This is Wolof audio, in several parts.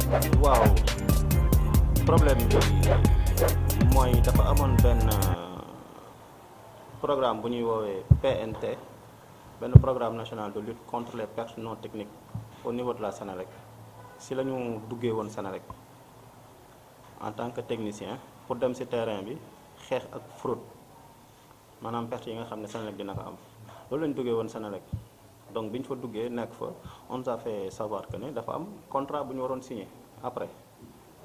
waaw problème bi mooy dafa amoon benn programme bu ñuy woowee PNT benn programme national de lutte contre les pertes non techniques au niveau de la Sénélec si la ñu duggee woon Sénélec en tant que technicien pour dem ci terrain bi xeex ak fraude maanaam perte yi nga xam ne Sénélec dina ko am loolu la ñu duggee woon Sénélec donc bi ñu fa duggee nekk fa on nous a fait savoir que ne dafa am contrat bu ñu waroon signer après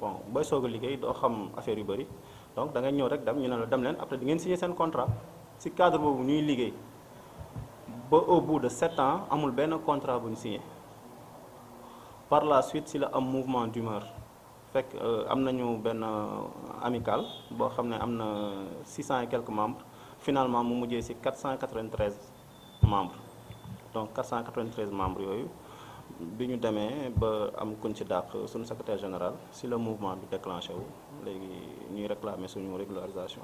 bon booy soog a liggéey doo xam affaire yu bëri donc da ngay ñëw rek dem ñu ne la dem leen après di ngeen signer seen contrat ci cadre boobu ñuy liggéey ba au bout de 7 ans amul benn contrat bu ñu signé par la suite ci la am mouvement d'humeur fekk am nañu benn amical boo xam ne am na 600 et quelques membres finalement mu mujjee ci 493 membres donc 493 membres yooyu bi ñu demee ba am kuñ ci dàq suñu secrétaire général ci le mouvement bi déclenché wu léegi ñuy réclamer suñu régularisation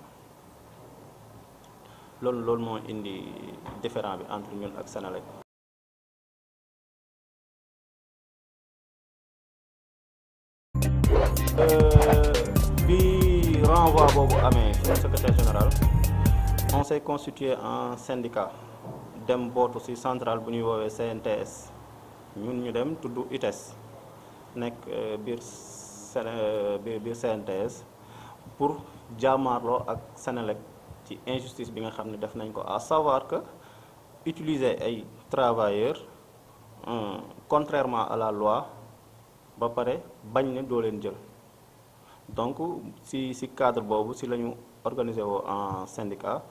loolu moo indi différent bi entre ñun ak Sénélec. Bi renvoi boobu amee suñu secrétaire général on s'est constitué en syndicat dem bootu ci centrale bu ñuy woowee CNTS ñun ñu dem tudd UTES nekk biir CNTS pour jaamaarloo ak Sénélec ci injustice bi nga xam ne def nañ ko à savoir que utiliser ay travailleurs contrairement à la loi ba pare bañ ne doo leen jël donc ci cadre boobu ci la ñu organiser woo en syndicat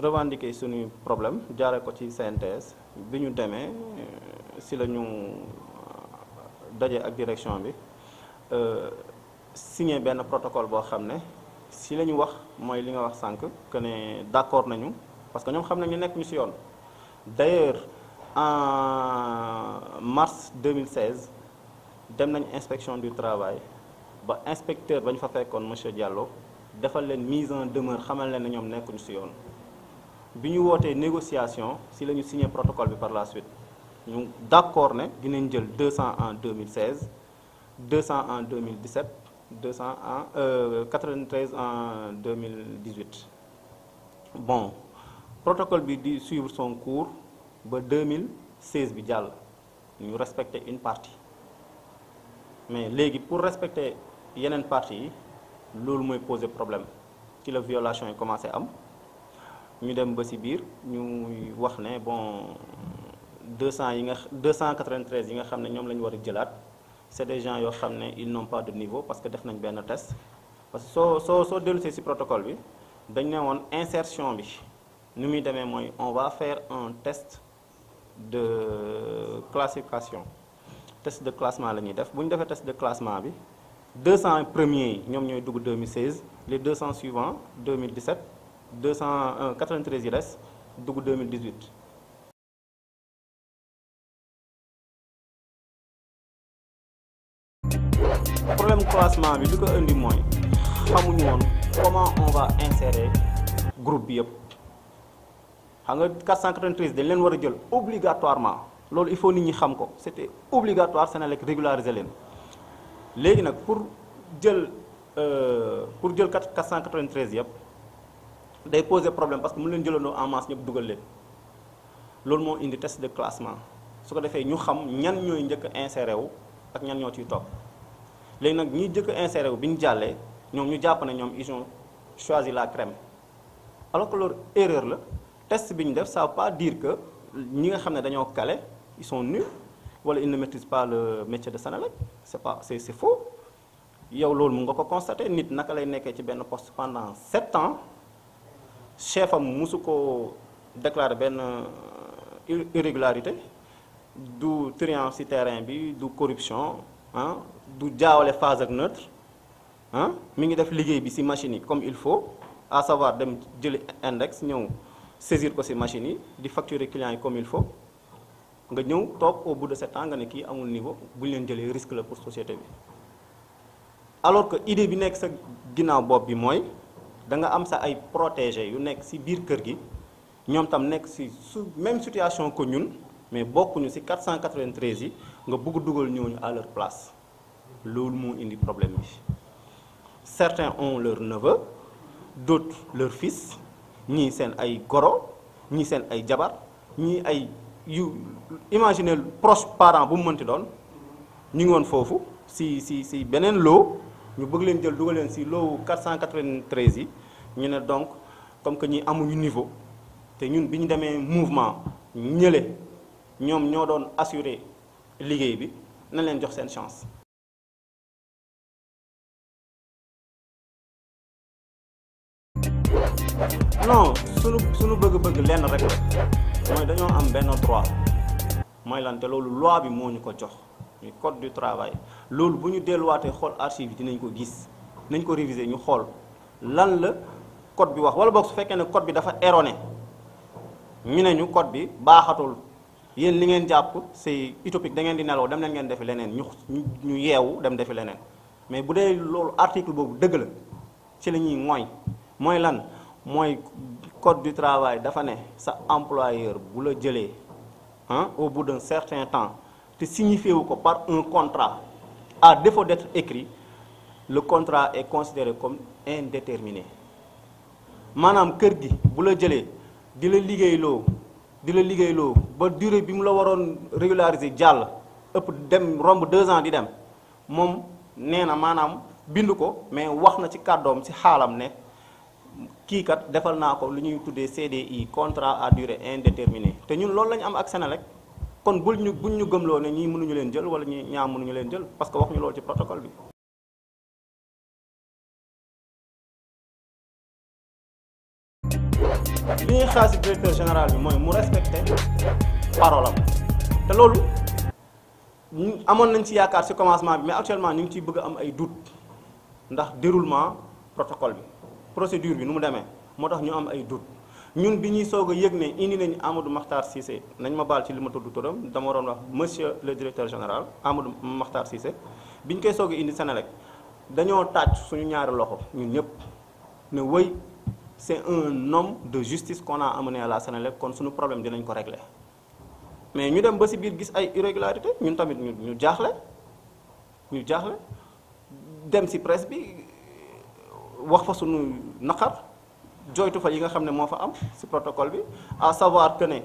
revendiquer suñu problème jaare ko ci CNTS bi ñu demee ci la ñu daje ak direction bi signé benn protocole boo xam ne ci la ñu wax mooy li nga wax sànq que ne d'accord nañu parce que ñoom xam nañu nekk ñu ci yoon d'ailleurs en mars 2016 dem nañ inspection du travail ba inspecteur ba ñu fa fekkoon monsieur Diallo defal leen mise en demeure xamal leen ne ñoom nekkuñu ci yoon bi ñu wootee négociation ci la ñu signé protocole bi par la suite ñu d'accord ne dinañ jël 200 en 2016 200 en 2017 200 en 93 en 2018 bon protocole bi di suivre son cours ba 2016 bi jàll ñu respecter une partie mais léegi pour respecter yeneen partie yi loolu mooy poser problème ci la violation yi commencé am ñu dem ba ci biir ñu wax ne bon 293 yi nga xam ne ñoom la ñu war a jëlaat c'est des gens yoo xam ne ils n'ont pas de niveau parce que def nañ benn test parce que soo dellusee ci protocole bi dañ ne woon insertion bi ni muy demee mooy on va faire un test de classification test de classement la ñuy def bu ñu defee test de classement bi 200 premiers yi ñoom ñooy dugg 2016 les 200 suivants 2017 293 yi des dugg 2018. problème classement bi li ko indi mooy xamuñu woon comment on va insérer groupe bi yëpp xam nga 493 dañ leen war a jël obligatoirement loolu il faut nit ñi xam ko c'était obligatoire Sénélec régulariser leen léegi nag pour jël 493 yëpp day poser problème parce que mën leen jëlandoo en masse ñëpp dugal leen loolu moo indi test de classement su ko defee ñu xam ñan ñooy njëkk a inséré wu ak ñan ñoo ciy topp léegi nag ñi njëkk a inséré wu bi ñu jàllee ñoom ñu jàpp ne ñoom ils ont choisi la crème alors que leur erreur la test bi ñu def ça veut pas dire que ñi nga xam ne dañoo calé ils sont nuls wala ils ne maîtrisent pas le métier de Sénélec c'est faux yow loolu mun nga ko constater nit naka lay nekkee ci benn poste pendant 7 ans chef am musu ko déclarer benn irrégularité du trian ci terrain bi du corruption du jaawale phase ak neutre mi ngi def liggéey bi ci machine yi comme il faut à savoir dem jëli index ñëw saisir ko ci machine yi di facturer clients yi comme il faut nga ñëw toog au bout de 7 ans nga ne kii amul niveau bu ñu leen jëlee risque la pour société bi alors que idée bi nekk sa ginnaaw bopp bi mooy da nga am sa ay protégé yu nekk ci biir kër gi ñoom tam nekk ci même situation que ñun mais bokkuñu ci 493 yi nga bëgg dugal ñooñu à leur place loolu moo indi problème bi. Certains ont leur neveu, d'autres leur fils, ñii seen ay goro ñii seen ay jabar ñii ay yu imaginer proche parent bu mu mënti doon ñu ngi woon foofu si beneen loo ñu bëgg leen jël dugal leen si loowu 493 yi ñu ne donc comme que ñi amuñu niveau te ñun bi ñu demee mouvement ñële ñoom ñoo doon assurer liggéey bi na leen jox seen chance. non sunu bëgg-bëgg lenn rek la mooy dañoo am benn droit mooy lan te loolu loi bi moo ñu ko jox muy code du travail loolu bu ñu delluwaatee xool archive yi dinañ ko gis nañ ko réviser ñu xool lan la code bi wax wala boog su fekkee ne code bi dafa erroné ñu ne ñu code bi baaxatul yéen li ngeen jàpp c'est utopique da ngeen di nelaw dem leen ngeen defi leneen ñu yeewu dem defi leneen mais bu dee loolu article boobu dëgg la ci la ñuy mooy lan mooy code du travail dafa ne sa employeur bu la jëlee au bout d'un certain temps te signifié wu ko par un contrat à défaut d'être écrit le contrat est considéré comme indéterminé maanaam kër gi bu la jëlee di la liggéeyloo ba durée bi mu la waroon régulariser jàll ëpp dem romb 2 ans di dem moom nee na maanaam bind ko mais wax na ci kàddoom ci xaalam ne kii kat defal naa ko lu ñuy tuddee CDI contrat à durée indéterminée te ñun loolu la ñu am ak Senelec kon buñ ñu gëmloo ne ñii mënuñu leen jël wala ñaa mënuñu leen jël parce que wax ñu loolu ci protocole bi. li ñuy xaar ci directeur général bi mooy mu respecter parole am te loolu amoon nañ ci yaakaar ci commencement bi mais actuellement ñu ngi ciy bëgg a am ay doute ndax déroulement protocole bi. procédure bi nu mu demee moo tax ñu am ay doute ñun bi ñuy soog a yëg ne indi nañu Amadou Makhtar Cissé nañ ma baal ci li ma tudd turam dama waroon wax monsieur le directeur général Amadou Makhtar Cissé bi ñu koy soog a indi Senelec dañoo tàcc suñu ñaari loxo ñun ñëpp ne wëy c'est un homme de justice qu'on a amené à la Senelec kon suñu problème dinañ ko régler mais ñu dem ba ci biir gis ay irrégularité ñun tamit ñu jaaxle dem ci presse bi wax fa sunu naqar joytu fa yi nga xam ne moo fa am ci protocole bi à savoir que ne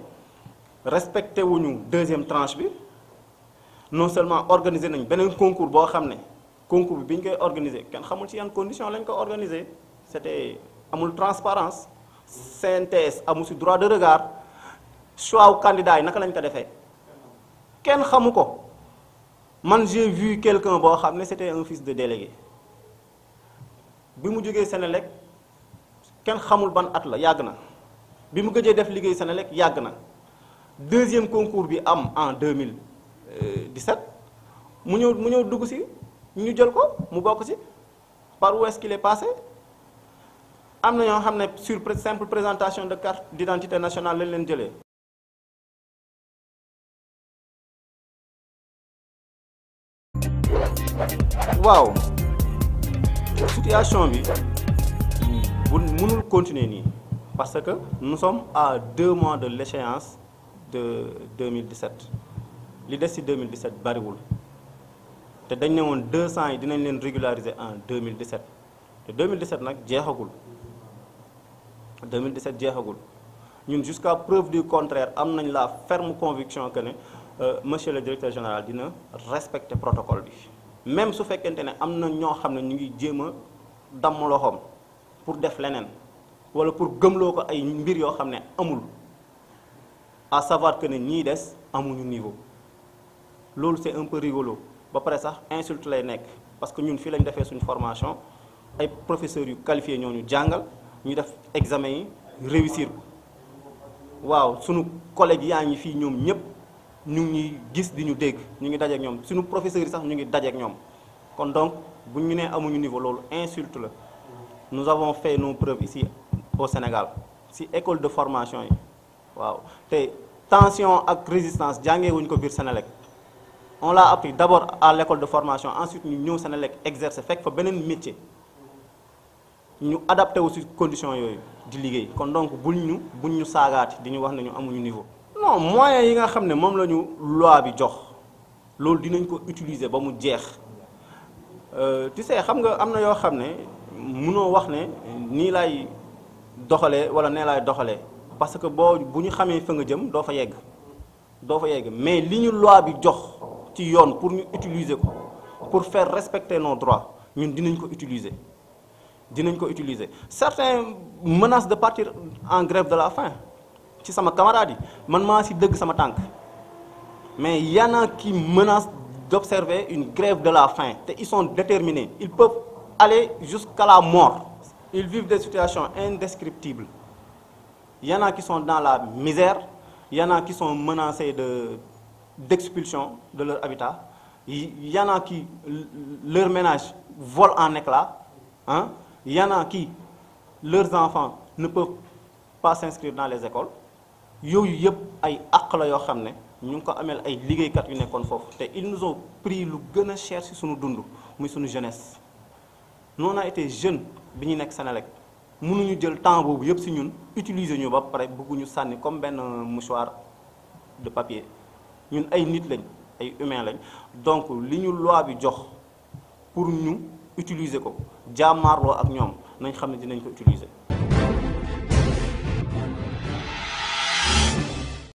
respecté wuñu deuxième tranche bi non seulement organiser nañ beneen concours boo xam ne concours bi ñu koy organiser kenn xamul ci yan condition lañ ko organiser c'était amul transparence CNTS amul ci droit de regard choix wu candidat yi naka lañ ko defee kenn xamu ko man j'ai vu quelqu'un boo xam ne c'était un fils de délégué bi mu jógee Senelec kenn xamul ban at la yàgg na bi mu gëjee def liggéey Senelec yàgg na deuxième concours bi am en 2017 mu ñëw dugg ci ñu jël ko mu bokk ci par où est-ce qu'il est passé am na ñoo xam ne sur simple présentation de carte d'identité nationale lañ leen jëlee. waaw. situation bi bu mënul continuer nii parce que nous sommes à 2 mois de l'échéance de 2017 li des ci 2017 bariwul te dañ ne woon 200 yi dinañ leen régulariser en 2017 te 2017 nag jeexagul 2017 jeexagul ñun jusqu'à preuve du contraire am nañ la ferme conviction que ne monsieur le directeur général dina respecter protocole bi. même su fekkente ne am na ñoo xam ne ñu ngi jéem a damm loxoom pour def leneen wala pour gëmloo ko ay mbir yoo xam ne amul à savoir que ne ñii des amuñu niveau loolu c'est un peu rigolo ba pare sax insulte lay nekk parce que ñun fii lañ defee suñu formation ay professeurs yu qualifiés ñoo ñu jàngal ñu def examen yi réussir ko waaw suñu collègues yaa ngi fii ñoom ñëpp. ñu ngi gis di ñu dégg ñu ngi dajeek ñoom suñu professeurs yi sax ñu ngi dajeek ñoom kon donc bu ñu nee amuñu niveau loolu insulte la nous avons fait nos preuves ici au Sénégal ci école de formation yi waaw te tension ak résistance jàngee wuñ ko biir Senelec on l'a appris d'abord à l'école de formation ensuite ñu ñëw Senelec exercer fekk fa beneen métier ñu adapté wu ci conditions yooyu di liggéey kon donc buñ ñu saagaati di ñu wax ne ñu amuñu niveau non moyens yi nga xam ne moom la ñu loi bi jox loolu dinañ ko utiliser ba mu jeex tu sais xam nga am na yoo xam ne mënoo wax ne nii laay doxalee wala nee laay doxalee parce que bu ñu xamee fa nga jëm doo fa yegg mais li ñu loi bi jox ci yoon pour ñu utiliser ko pour faire respecter nos droits ñun dinañ ko utiliser certains menacent de partir en grève de la faim ci sama camarade yi man maa si dëgg sama tànk mais y en a qui menacent d'observer une grève de la faim te ils sont déterminés ils peuvent aller jusqu'à la mort ils vivent des situations indescriptibles y en a qui sont dans la misère y en a qui sont menacés d'expulsion de leur habitat y en a qui leur ménage vole en éclats hein y en a qui leurs enfants ne peuvent pas s'inscrire dans les écoles yooyu yëpp ay àq la yoo xam ne ñu ngi ko ameel ay liggéeykat yu nekkoon foofu te ils nous ont pris lu gën a cher ci sunu dund muy sunu jeunesse. nous on a été jeunes bi ñu nekk Senelec mënuñu jël temps boobu yëpp ci ñun utiliser ñu ba pare bëgguñu sànni comme benn mouchoir de papier ñun ay nit lañ ay humains lañ donc li ñu loi bi jox pour ñu utiliser ko jàmmaarloo ak ñoom nañ xam ne dinañ ko utiliser.